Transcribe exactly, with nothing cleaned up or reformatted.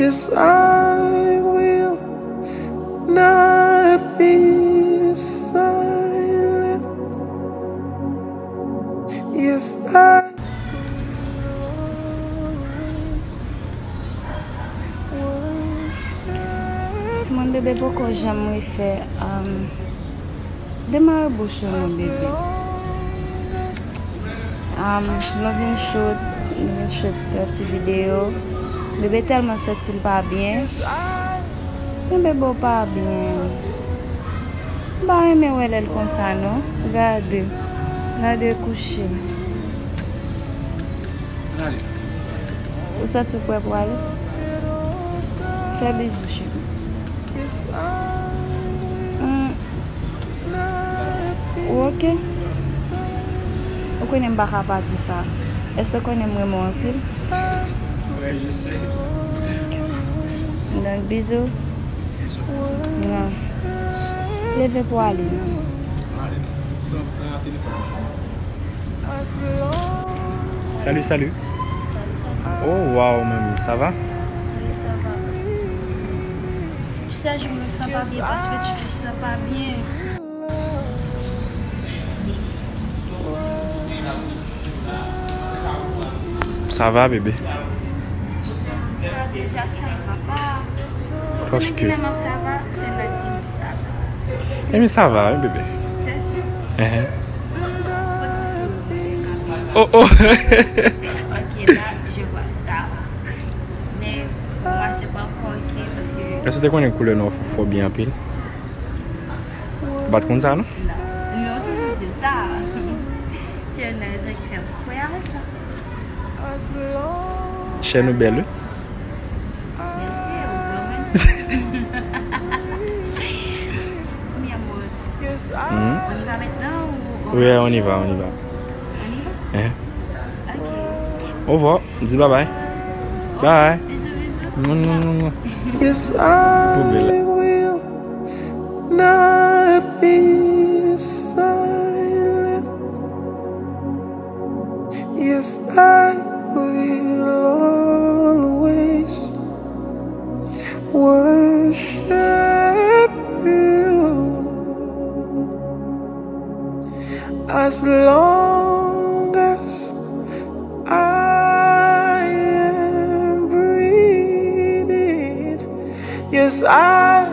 Yes, I will not be silent. Yes, I Timoun, bebe poko janm refè um, demare bouch ou non, bebe. Um, nou vin shoot, nou vin shoot yon ti videyo. Bebe tèlman santi l pa byen. Men bebe w pa byen. M pa renmen wè lè l konsa non. Gade. Gade kouche. Ou santi w prè pou ale? Fè bizou, cheri. Hmm. Ou oke? Ou konnen m pa ka pa di sa. Èske w konnen m renmen w anpil? Ouais, je sais. Donk, bizou. Bisous. Non. Leve pou ale non. Allez, non. Non, non, téléphone. Salut, salut. Oh, wow, man, ça va? Wi, sa va. Chak jou mwen san pa byen paske ti fi san pa byen. Ça va, bébé? Sa deja, sa va pa. Ou konnen Paske- kilè m ap sa va, se lè di m sa va. Eh, mais ça va, hein, bébé? T'es sûr? Hein? Fò di si ou vle kapab. Oh, oh! Ok, là, je vois, ça va. Mais moi, c'est pas encore ok parce que Èske w te konnen koulè nwa w fò byen anpil? Ou pa t konn sa, non? Non, non, toujou di sa. Tu as une raison qui fait quoi avec ça? Chè nou bèl, wi. Merci, au revoir. Mi amor, Mhm. on y va maintenant ou on Oui, reste? On y va, on y va. On y va? Hein? Ok. Au revoir. Di bye bye. Bye. Bisous, bisous. Mouah, mouah, mouah, mouah. Yes, I will not be silent. Yes, I will always worship you as long as I am breathing. Yes, I